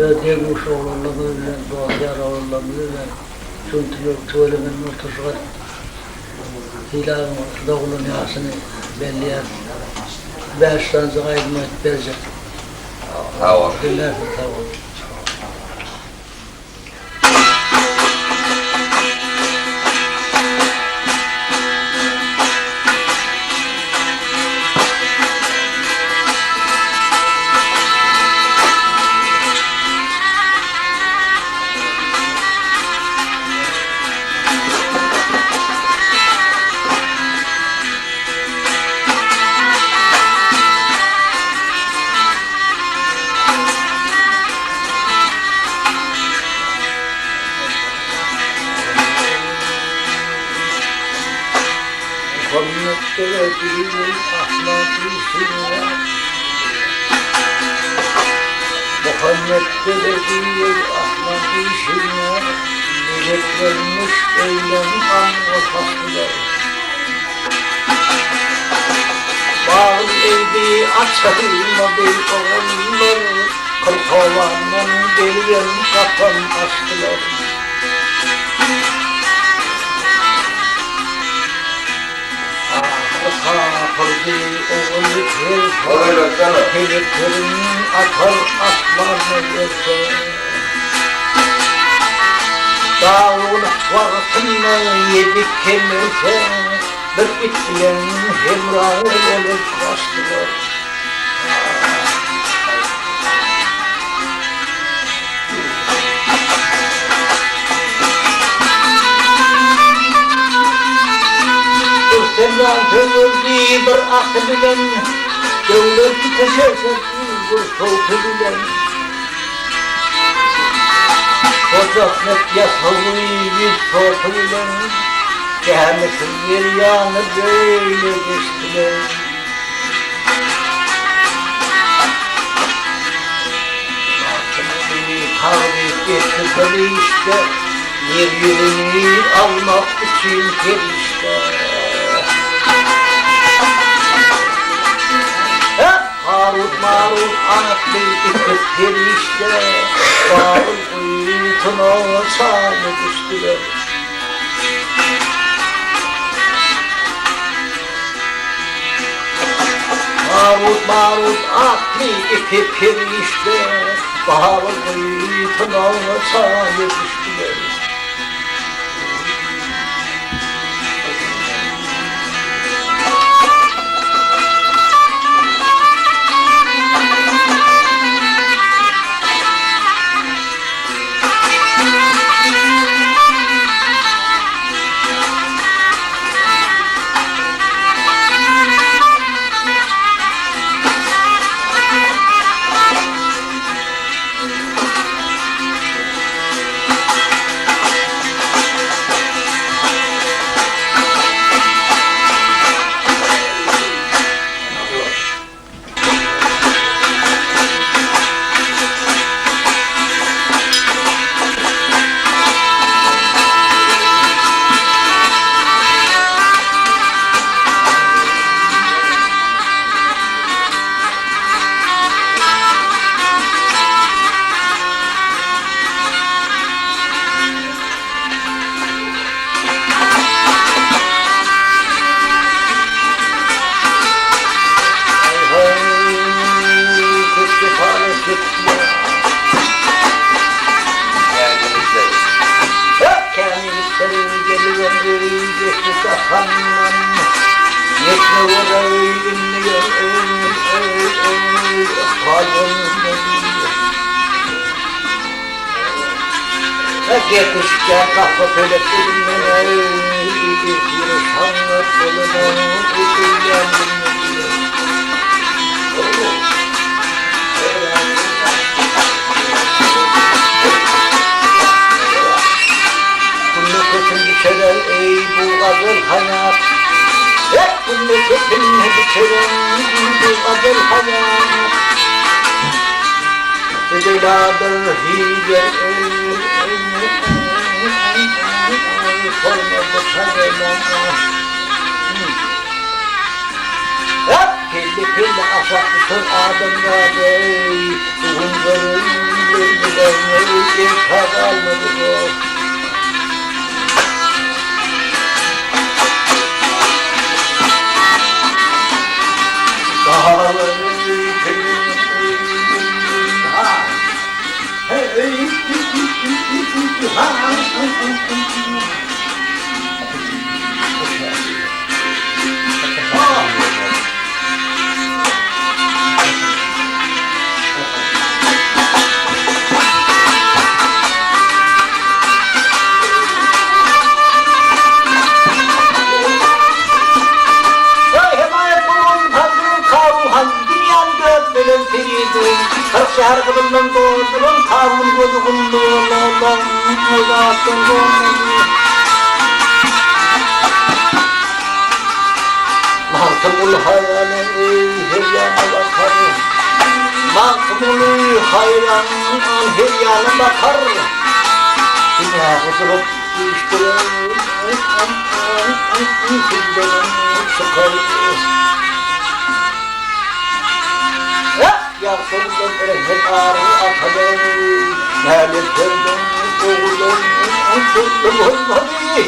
Öz deň-duş oglanlarymyz bilen, dost-ýar oglanlarymyz bilen şu gün tüweleme oturyşyk edip, Sylabyň doglan ýaşyny belleýäris. Bäş sanyjak aýdym aýdyp berjek. Sag bol. Diňlärsiň, sag bol. Muhammet Gelediýewiň ahlak işinde Muhammet Gelediýew ahlak işinde Meleklermiş eýlän gamga tapdylar. Bagyl egdi açylmady ogullar, Kyrkowandan gelibem gapam açdylar. Ahyry kapyrdy ogul Kewsar, Pelekleriň atar asmana ýetse. Dawulyk wagtynda ýedi kemirse, Bir it bilen hemra bolup gaçdylar. Bir semran sömürdi bir aty bilen, Döwlet köşeşerdi bir sowty bilen. Hoja Ahmet Ýasawy ýüz sopy bilen, Gämisiz derýany beýle geçdiler. Magtymguly taglyp etdi bir işde, Ýer ýüzüni almak üçin perişde. Harut-Marut atly iki perişde Babyl guýusyna çaýa düşdüler. Harut-Marut atly iki perişde Babyl guýusyna çaýa düşdüler. Gepleşikler gapy pelek Günde köçün biçeler eý bu gazel haýat Günde köçün biçeler bu gazel haýat Beladyr hile Pelle pelle aşak düşen adamlar ey, galmady dost. Eý, hemaýat bolgun Tanrym Karun han, dünýäni dörtmelen Peridun, 40 şäher gyzyldan dolduran Karun gözi gumly bolan zatdan dolmady. Magtymguly haýran eý her ýana bakar. Magtymguly haýran her ýana bakar. Dünýä guduryp çykar. Ýagşy oguldan rehnet ary atadan, Nälet perden oguldan belli bolmady.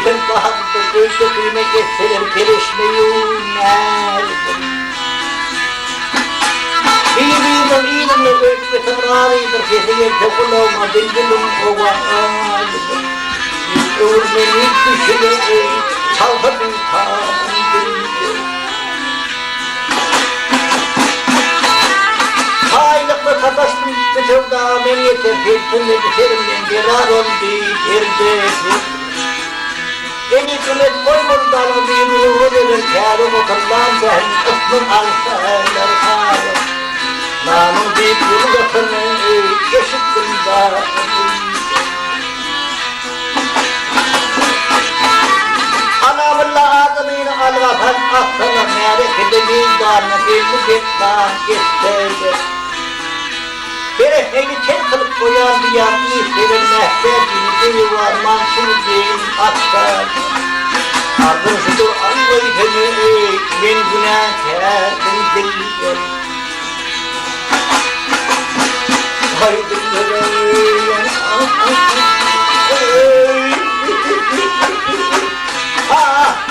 Diýen bardyr, öýke-kine etseler keleşmeýu näzdir. Bir-biriniň yzynda öýtmesem razydyr, sesi gelse gulagyma bilbiliň owazydyr. Ýüz öwürmeli düşüne eý, çalsa dutaryn bilbil. Taýlykly sataşdym bu söwda men ýeter pelpelledi serimden berar oldy perdesi. Eni kömek goýmaly dalyň birini ugra geler käbe oturlan sähel ysmyn alsalar haly. Namyň diýip ýüzük atany eşitdim dagyny. Anamylla adamyny algasan atsalar märekede meýdanyna belli betban etseler. Berekegini çen kylyp goýan diýýän isleler mähtäjini eýwan mansuny geýin atsalar. Arzym şudur Alla seni eý men günäkärdim dilber. Haý dilber eý. Ha.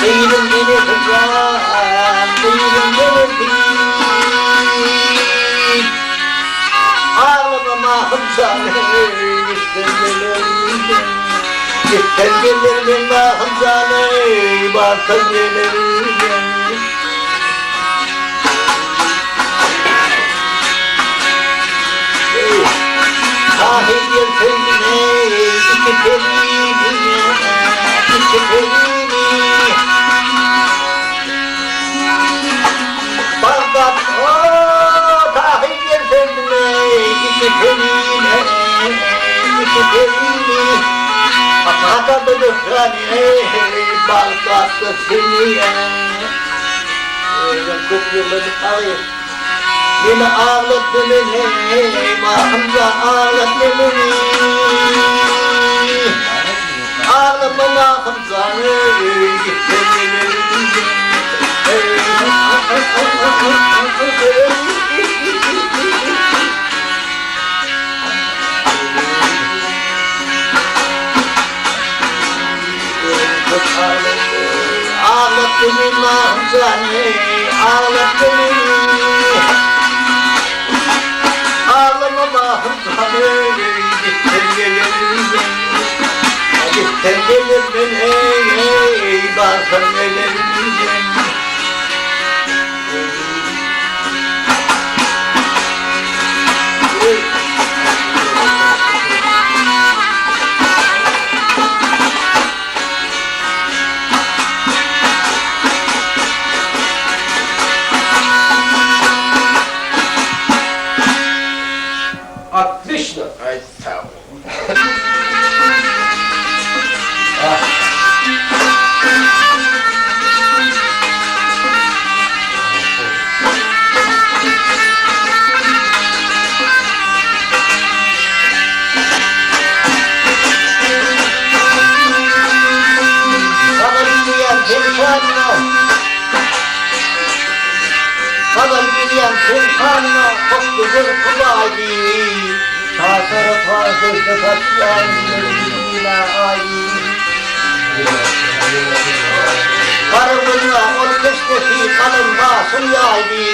Gyzyň enesi jan, gyzyň enesi. Aglama Mahym jan, gitsen gelermen. Gitsen gelermen Mahym jan, barsaň gelermen. Tahir gelseýdin eý, iki perini, iki perini. Bagdat, o, Tahir gelseýdin eý, iki perini, iki perini. Hatarda döwrany eý, Bagdatda seni. Özem köp ýygladyk agy. Meni aglatma meni, Mahym jan aglatma meni. Aglatma Mahym jan eý, gitsen gelerin. Aglatdy meni Mahym jan eý, aglatdy meni. Aglama Mahym jan eý, gitsen gelerin men. Gitsen geler men eý, eý, barsaň gelerin men. Otliçno! Aý sag bol. Gazal diýýän seň şanyňa, Gazal diýýän seň şanyňa, Hoşdy görki baýdy. Çaşara taýsyzda saçýan Melina aýy. Gara gözüňe ol keşdesi galam başyn ýaýdy.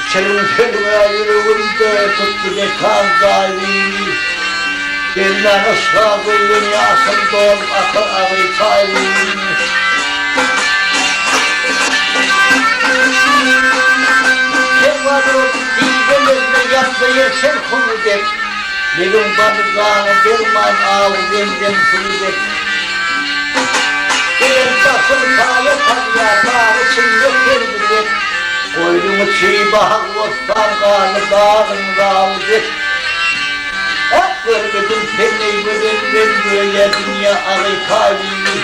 Şirin sözüňe ýüregimde tutdy mekan jaýy. Gelmän yşga göýben ýaşym dolup akar agy çaýy. Perwana bolup didelerine ýatsa ýerşen suwy dek, Megeň bady jana derman awy zemzem suwy dek. Gelen başyn saýa salýar dag içinde serwi dek, Goýnuň içi bag bossan garly dagyň rawy dek. Ak görmedim sendeý gözel men göýä dünýä agy taýly.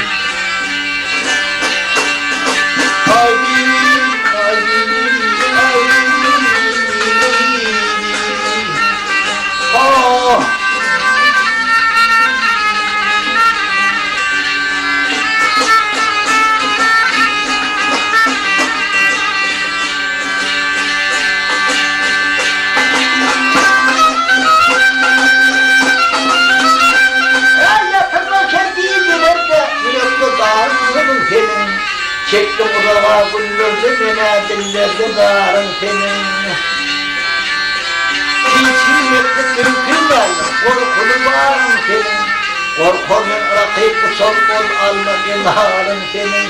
Aýdy, aýdy, aýdy, ah. Äý ýatyrma ker diýdiler-de, ýürekde daryň seniň seniň. Çekdim uzaga günlerde men-ä dillerde zaryň seniň. Hiç bilmeklik mümkin däldir, gorkuly baryň seniň. Gorkar men rakyp uçar ol alma emalyň seniň.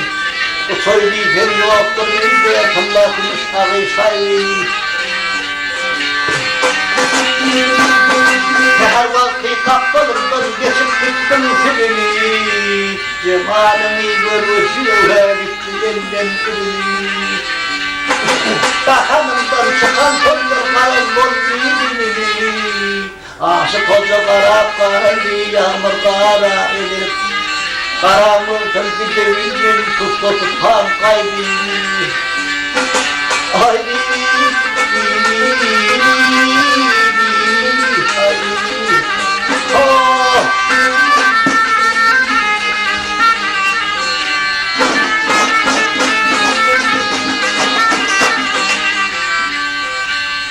Uçaý diýseň ýokdur mende tylla kümüş agy şaýy. Säher wagty gapdalymdan geçip gitdiň sülüli, Jemalyňy görgüsi öwhä gitdi elden ülüli. Dahanymdan çykan sözler garaz boldy bilili, Aşyk hoja garap garaldy ýagmyr gara edilip. Garam görsem giderin men tutsa tutan gaýdy. Aýdy, aýdy, ah!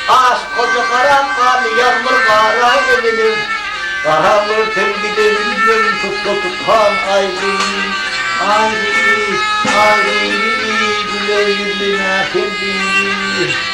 Aşyk hoja garap galdy ýagmyr gara edilip. Garap görsem gidebilmem tutsa tutan aýry, aýry, aýry, güler ýüzli mähirli.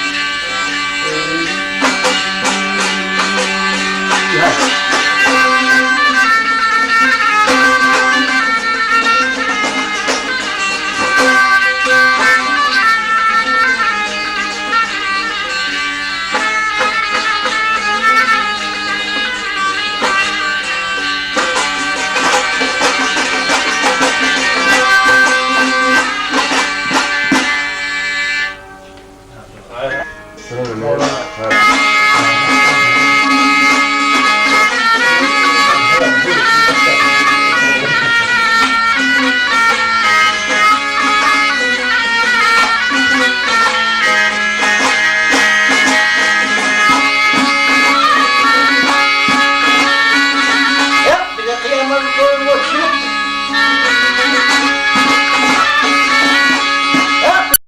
Bize kyýamat goýun goçy.